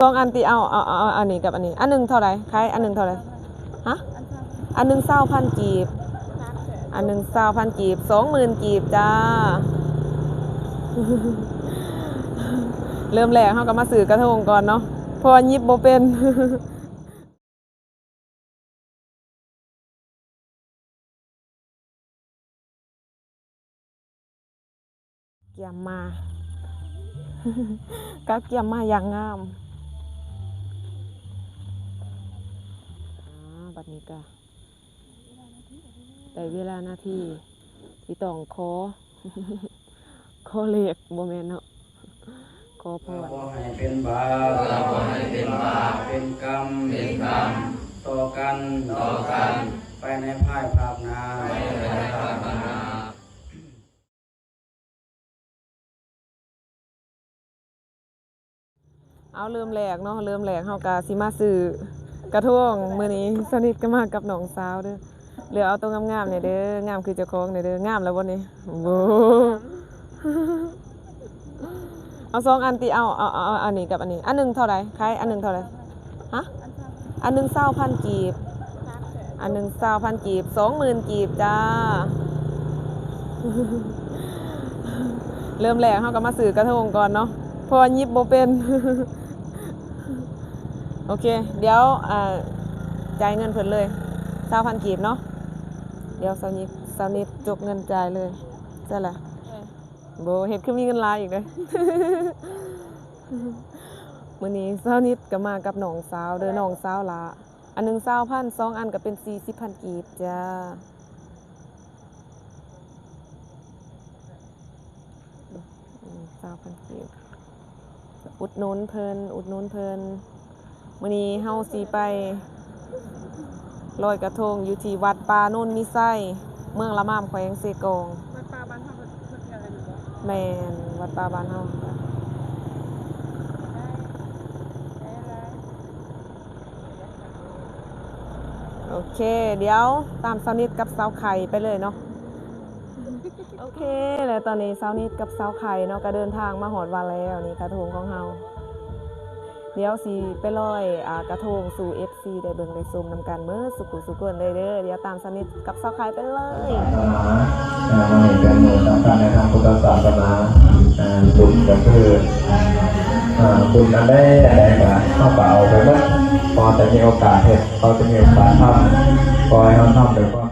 ສອງອັນຕິ ເອົາ ເອົາ ເອົາ ເອົາອັນນີ້ກັບອັນນີ້ ອັນໜຶ່ງເທົ່າໃດ? ຂາຍອັນໜຶ່ງເທົ່າໃດ? ຮະ? ອັນໜຶ່ງຊາວພັນກີບ ອັນໜຶ່ງຊາວພັນກີບ ສອງໝື່ນກີບຈ້າ. ເລີ່ມແລກເຮົາກໍມາຊື້ກະທົງກ່ອນເນາະ ເພາະວ່າຫຍິບບໍ່ເປັນ. ກຽມມາ ກັບກຽມມາຢ່າງງາມ. ອ່າ ບັດນີ້ກະໄດ້ເວລານາທີທີ່ຕ້ອງຂໍ ຂໍເລກ ບໍ່ແມ່ນເນາະ ຂໍພອນ. ເພື່ອບໍ່ໃຫ້ເປັນບາບ ເພື່ອບໍ່ໃຫ້ເປັນບາບ ເປັນກຳ ເປັນກຳ ຕໍ່ກັນ ຕໍ່ກັນ ໄປໃນພາຍພາກໜ້າ ໄປໃນພາຍພາກໜ້າ. ເອົາ ເລີ່ມແລກເນາະ ເລີ່ມແລກເຮົາກະຊິມາຊື້ກະທົງ. ມື້ນີ້ສາວນິດກໍມາກັບນ້ອງສາວເດີ້ ເລືອກເອົາໂຕງາມໆແດ່ເດີ້ ງາມຄືເຈົ້າຂອງແດ່ເດີ້. ງາມແລ້ວບໍ່ນີ້? ໂອ້ ເອົາສອງອັນຕິ ເອົາ ເອົາ ເອົາ ເອົາອັນນີ້ກັບອັນນີ້ ອັນໜຶ່ງເທົ່າໃດ? ຂາຍອັນໜຶ່ງເທົ່າໃດ? ຮະ? ອັນໜຶ່ງຊາວພັນກີບ ອັນໜຶ່ງຊາວພັນກີບ ສອງໝື່ນກີບຈ້າ. ເລີ່ມແລກເຮົາກໍມາຊື້ກະທົງກ່ອນເນາະ ເພາະວ່າຫຍິບບໍ່ເປັນ. ໂອເຄ ດຽວ ອ່າ ຈ່າຍເງິນເພິ່ນເລີຍ ຊາວພັນກີບເນາະ. ດຽວສາວນິດ ສາວນິດຈົກເງິນຈ່າຍເລີຍ. ໃຊ່ລະ ບໍ່ເຮັດຄືມີເງິນຫຼາຍອີກເດີ້. ມື້ນີ້ສາວນິດກໍມາກັບນ້ອງສາວເດີ້ ນ້ອງສາວຫຼ້າ. ອັນໜຶ່ງຊາວພັນ ສອງອັນກໍເປັນສີ່ສິບພັນກີບຈ້າ. ອືມ ຊາວພັນກີບ ອຸດໜູນເພິ່ນ ອຸດໜູນເພິ່ນ. ມື້ນີ້ເຮົາຊິໄປລອຍກະທົງຢູ່ທີ່ວັດປ່າໂນນມີໄຊ ເມືອງລະມາມ ແຂວງເຊກອງ. ວັດປ່າບ້ານເຮົາເພິ່ນ ເພິ່ນເອີ້ນຫຍັງເກາະ? ແມ່ນ ວັດປ່າບ້ານເຮົາ. ໂອເຄ ດຽວຕາມສາວນິດກັບສາວໄຂ່ໄປເລີຍເນາະ. ໂອເຄ ແລະຕອນນີ້ສາວນິດກັບສາວໄຂ່ເນາະ ກໍເດີນທາງມາຮອດວັດແລ້ວ. ນີ້ກະທົງຂອງເຮົາ ດຽວຊິໄປລອຍ ອ່າ ກະທົງສູ່ເອັຟຊີໄດ້ເບິ່ງໄດ້ຊົມນຳກັນເໝິດສູ່ຜູ້ສູ່ຄົນເລີຍເດີ້. ດຽວຕາມສາວນິດກັບສາວໄຂ່ໄປເລີຍ. ສາສະໜາ ອ່າ ໃຫ້ເປັນມື້ສຳຄັນໃນທາງພຸດທະສາສະໜາ. ອ່າ ບຸນກໍຄື ອ່າ ບຸນອັນໃດອັນໃດກໍເຮົາກໍເອົາໄປເໝິດ ພໍແຕ່ມີໂອກາດເຮັດ ພໍແຕ່ມີໂອກາດທຳ ຂໍໃຫ້ເຮົາທຳດ້ວຍຄວາມ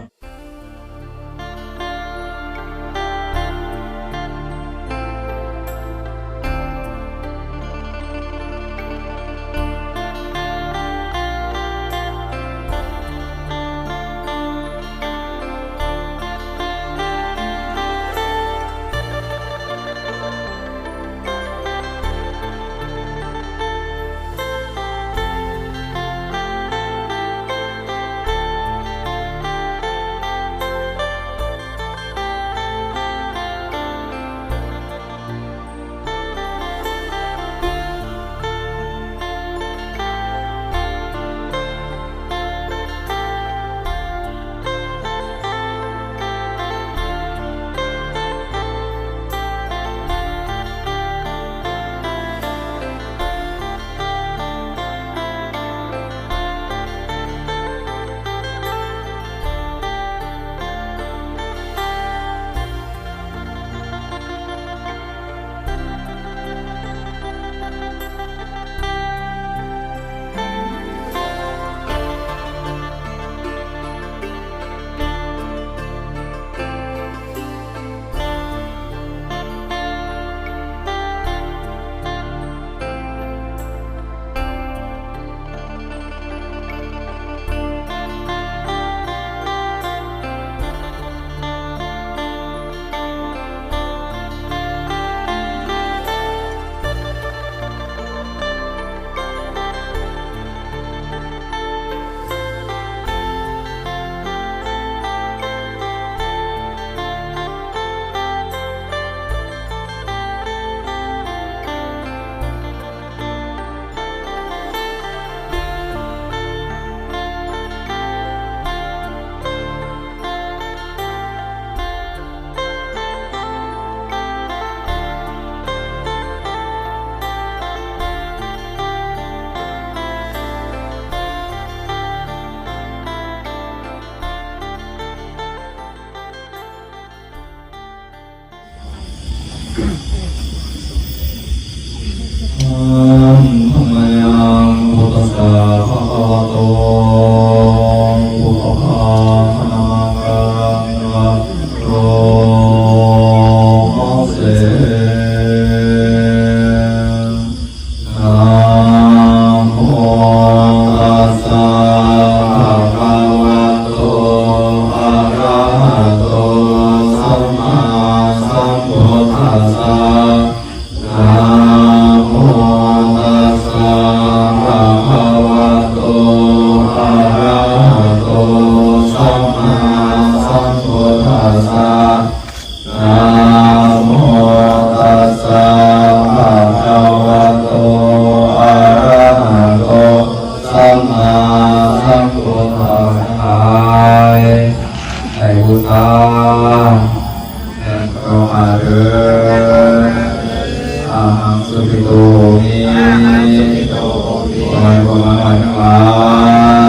ຂໍໃຫ້ພວກຂ້ານ້ອຍທັງຫຼາ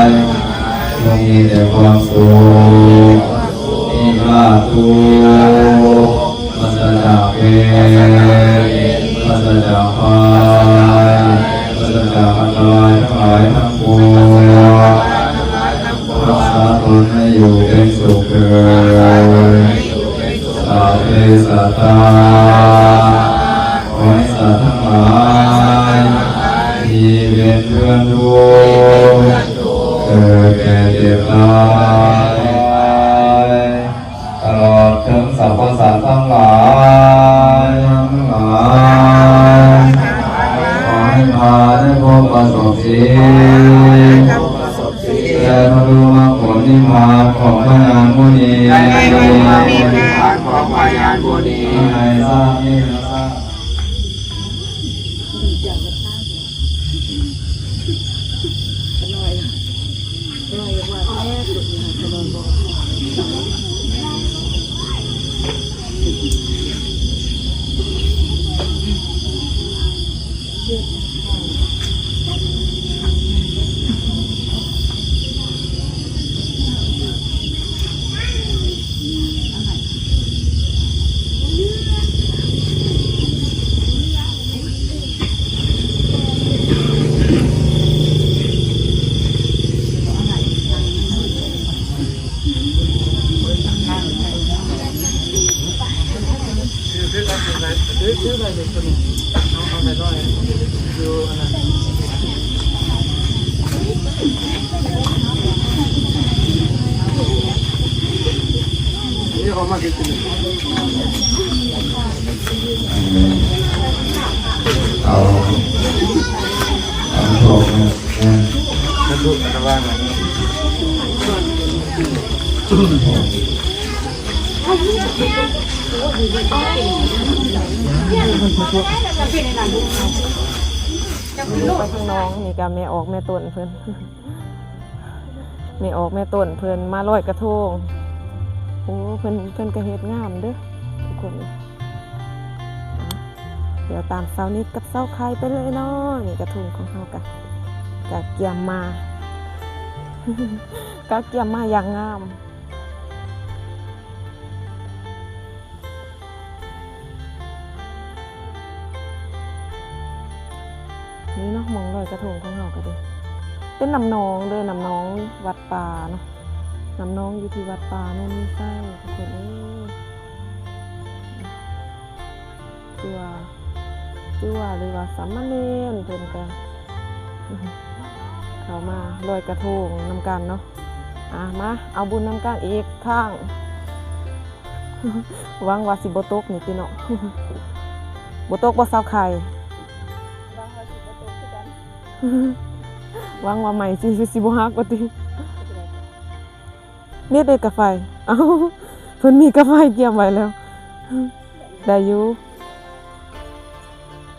ຍ ຈົ່ງມີແຕ່ຄວາມສຸກ ມີລາບສຸກ ປາສະຈາກເວນ ປາສະຈາກໄພ ປາສະຈາກອັນຕະລາຍທັງຫຼາຍທັງປວງ ຮັກສາຕົນໃຫ້ຢູ່ເປັນສຸກເທີ້ນ ສາເທສາຕາ ຂໍໃຫ້ສັດທັງຫຼາຍ ທີ່ເປັນເພື່ອນທຸກ ເກີດແກ່ເຈັບຕາຍ ຕະຫຼອດເຖິງສັບພະສັດທັງຫຼາຍ ທັງຫຼາຍ ຂໍໃຫ້ຂ້າໄດ້ພົບປະສົບສິ່ງ ແລະ ບັນລຸມັກຜົນນິບພານຂອງພະຍານມຸນີ ໃຫ້ສາມນີ້ ເອົາ ເອົາໂຊກມາ ສາທຸ ອາລະວາດ ໄປທາງນ້ອງ ນີ້ກະແມ່ອອກແມ່ຕົ້ນເພິ່ນ ແມ່ອອກແມ່ຕົ້ນເພິ່ນມາລອຍກະທົງ. ໂອ້ ເພິ່ນ ເພິ່ນກະເຮັດງາມເດີ້ທຸກຄົນ. ດຽວຕາມສາວນິດກັບສາວໄຂ່ໄປເລີຍເນາະ. ນີ້ກະທົງຂອງເຮົາກະ ກະກຽມມາ ກະກຽມມາຢ່າງງາມ. ນີ້ເນາະ ໝ່ອງລອຍກະທົງຂອງເຮົາກະດີ ເປັນນ້ຳໜອງເດີ້ ນ້ຳໜອງວັດປ່າເນາະ ນ້ຳໜອງຢູ່ທີ່ວັດປ່າໂນນມີໄຊ ທຸກຄົນເອີຍ. ເຈົ້າ ເຈົ້າ ຫຼືວ່າສາມະເນນເພິ່ນກະເຂົ້າມາລອຍກະທົງນຳກັນເນາະ. ອາ ມາເອົາບຸນນຳກັນອີກຄັ້ງ. ຫວັງວ່າຊິບໍ່ຕົກນີ້ຕິເນາະ. ບໍ່ຕົກບໍ່ສາວໄຂ່? ຫວັງວ່າຊິບໍ່ຕົກຄືກັນ. ຫວັງວ່າໄມ້ຊິ ຊິ ຊິບໍ່ຫັກວ່າຕິ. ເດັດເດ້ກາໄຟ. ເອົ້າ ເພິ່ນມີກາໄຟກຽມໄວ້ແລ້ວ. ໄດ້ຢູ່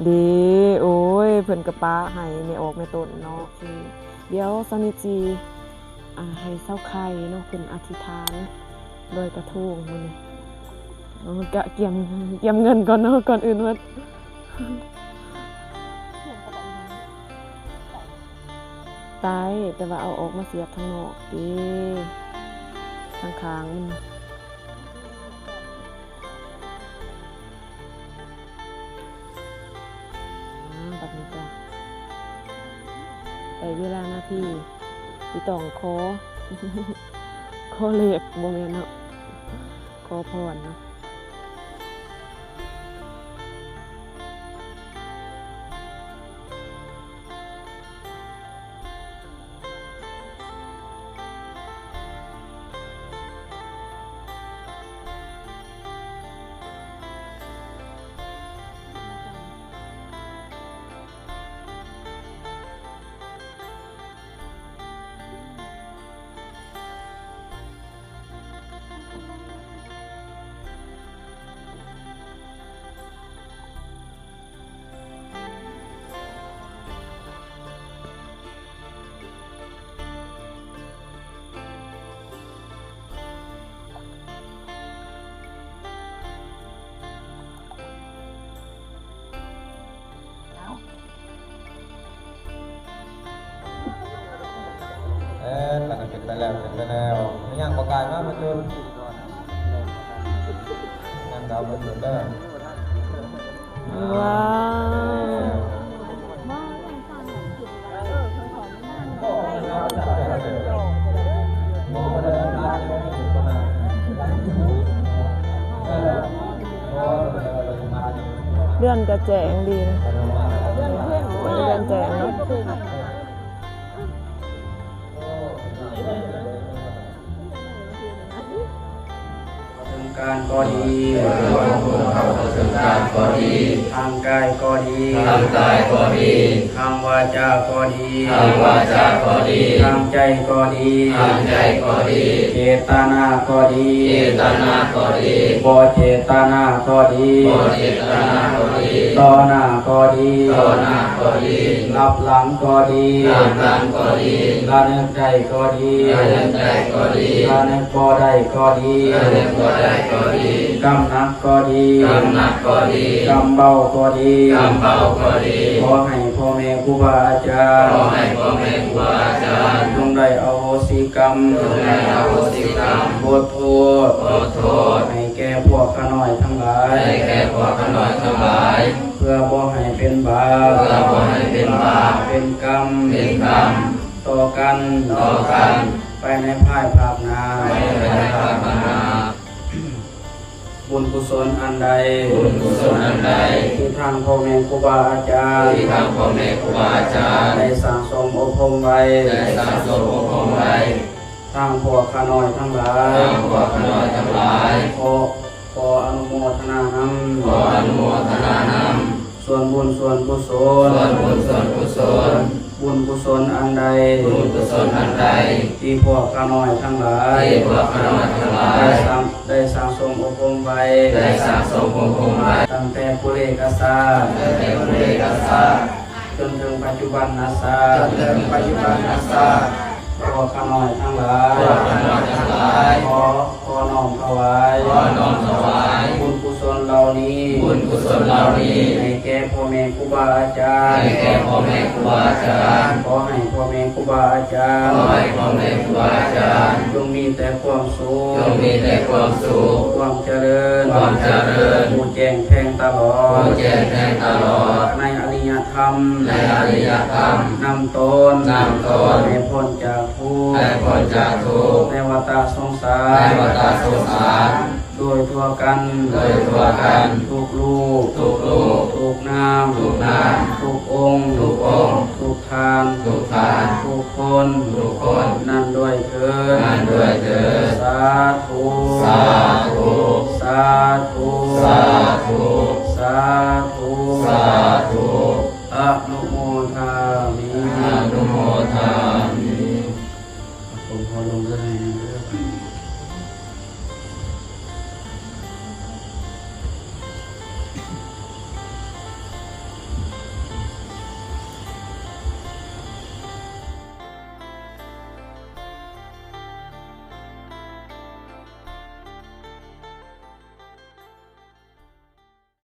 ເດ້. ໂອ້ຍ ເພິ່ນກະປະໃຫ້ແມ່ອອກແມ່ຕົ້ນເນາະ. ດຽວສາວນິດຊິ ອ່າ ໃຫ້ສາວໄຂ່ເນາະ ເພິ່ນອະທິຖານລອຍກະທົງມື້ນີ້. ເອົາ ກະກຽມ ກຽມເງິນກ່ອນເນາະ ກ່ອນອື່ນໝົດ. ໄດ້ ແຕ່ວ່າເອົາອອກມາສຽບທາງນອກເດ້ ທາງຂ້າງມັນ. ອາ ບັດນີ້ກະໄດ້ເວລານາທີທີ່ຕ້ອງຂໍ ຂໍເລກ ບໍ່ແມ່ນເນາະ ຂໍພອນເນາະ. ເ ເອີ ອັນນັ້ນເປັນໄປແລ້ວ ເປັນໄປແລ້ວ ຍັງບໍ່ກາຍມາເບິ່ງຢູ່ ຍັງດາວເບິ່ງຢູ່ເດີ. ວ້າວ ເດືອນກະແຈ້ງດີ ເດືອນແຈ້ງເນາະ. ເຖິງການກໍດີ ເຖິງການກໍດີ ທາງກາຍກໍດີ ທາງກາຍກໍດີ ທາງວາຈາກໍດີ ທາງວາຈາກໍດີ ທາງໃຈກໍດີ ທາງໃຈກໍດີ ເຈຕະນາກໍດີ ເຈຕະນາກໍດີ ບໍ່ເຈຕະນາກໍດີ ບໍ່ເຈຕະນາກໍດີ ຕໍ່ໜ້າກໍດີ ຕໍ່ໜ້າກໍດີ ລັບຫຼັງກໍດີ ລັບຫຼັງກໍດີ ລະນຶກໄດ້ກໍດີ ລະນຶກໄດ້ກໍດີ ລະນຶກບໍ່ໄດ້ກໍດີ ລະນຶກບໍ່ໄດ້ກໍດີ ກຳໜັກກໍດີ ກຳໜັກກໍດີ ກຳເບົາກໍດີ ກຳເບົາກໍດີ ຂໍໃຫ້ພໍ່ແມ່ຄູບາອາຈານ ຂໍໃຫ້ພໍ່ແມ່ຄູບາອາຈານ ຈົ່ງໄດ້ອະໂຫສິກຳ ຈົ່ງໄດ້ອະໂຫສິກຳ ບົດໂທດ ບົດໂທດ ໃຫ້ແກ່ພວກຂ້ານ້ອຍທັງຫຼາຍ ໃຫ້ແກ່ພວກຂ້ານ້ອຍທັງຫຼາຍ ເພື່ອບໍ່ໃຫ້ເປັນບາບ ເພື່ອບໍ່ໃຫ້ເປັນບາບ ເປັນກຳ ເປັນກຳ ຕໍ່ກັນ ຕໍ່ກັນ ໄປໃນພາຍພາກໜ້າ ໄປໃນພາຍພາກໜ້າ. ບຸນກຸສົນອັນໃດ ບຸນກຸສົນອັນໃດ ທີ່ທາງພໍ່ແມ່ຄູບາອາຈານ ທີ່ທາງພໍ່ແມ່ຄູບາອາຈານ ໄດ້ສ້າງສົມອົບຮົມໄວ້ ໄດ້ສ້າງສົມອົບຮົມໄວ້ ທາງພວກຂ້ານ້ອຍທັງຫຼາຍ ທາງພວກຂ້ານ້ອຍທັງຫຼາຍ ຂໍ ຂໍອະນຸໂມທະນານຳ ຂໍອະນຸໂມທະນານຳ ສ່ວນບຸນສ່ວນກຸສົນ ສ່ວນບຸນສ່ວນກຸສົນ ບຸນກຸສົນອັນໃດ ບຸນກຸສົນອັນໃດ ທີ່ພວກຂ້ານ້ອຍທັງຫຼາຍ ທີ່ພວກຂ້ານ້ອຍທັງຫຼາຍ ໄດ້ສ້າງ ໄດ້ສ້າງສົມອົບຮົມໄວ້ ໄດ້ສ້າງສົມອົບຮົມໄວ້ ຕັ້ງແຕ່ປຸເລກະຊາດ ຕັ້ງແຕ່ປຸເລກະຊາດ ຈົນເຖິງປັດຈຸບັນນະຊາດ ຈົນເຖິງປັດຈຸບັນນະຊາດ ພວກຂ້ານ້ອຍທັງຫຼາຍ ພວກຂ້ານ້ອຍທັງຫຼາຍ ຂໍ ຂໍນ້ອມຖວາຍ ຂໍນ້ອມຖວາຍ ບຸນກຸສົນເຫຼົ່ານີ້ ບຸນກຸສົນເຫຼົ່ານີ້ ໃຫ້ແກ່ພໍ່ແມ່ຄູບາອາຈານ ໃຫ້ແກ່ພໍ່ແມ່ຄູບາອາຈານ ຂໍໃຫ້ພໍ່ແມ່ຄູບາອາຈານ ຂໍໃຫ້ພໍ່ແມ່ຄູບາອາຈານ ຈົ່ງມີແຕ່ຄວາມສຸກ ຈົ່ງມີແຕ່ຄວາມສຸກ ຄວາມຈະເລີນ ຄວາມຈະເລີນ ຮູ້ແຈ້ງແທງຕະຫຼອດ ຮູ້ແຈ້ງແທງຕະຫຼອດ ໃນອະລິຍະທຳ ໃນອະລິຍະທຳ ນຳຕົນ ນຳຕົນ ໃຫ້ພົ້ນຈາກ ທຸກ ໃຫ້ພົ້ນຈາກທຸກ ໃນວັດຕະສົງສານ ໃນວັດຕະສົງສານ ໂດຍທົ່ວກັນ ໂດຍທົ່ວກັນ ທຸກຮູບ ທຸກຮູບ ທຸກນາມ ທຸກນາມ ທຸກອົງ ທຸກອົງ ທຸກທ່ານ ທຸກທ່ານ ທຸກຄົນ ທຸກຄົນ ນັ້ນດ້ວຍເທີ້ນ ນັ້ນດ້ວຍເທີ້ນ ສາທຸ ສາທຸ ສາທຸ ສາທຸ ສາທຸ ສາທຸ. ອະນຸໂມທາມິ ອະນຸໂມ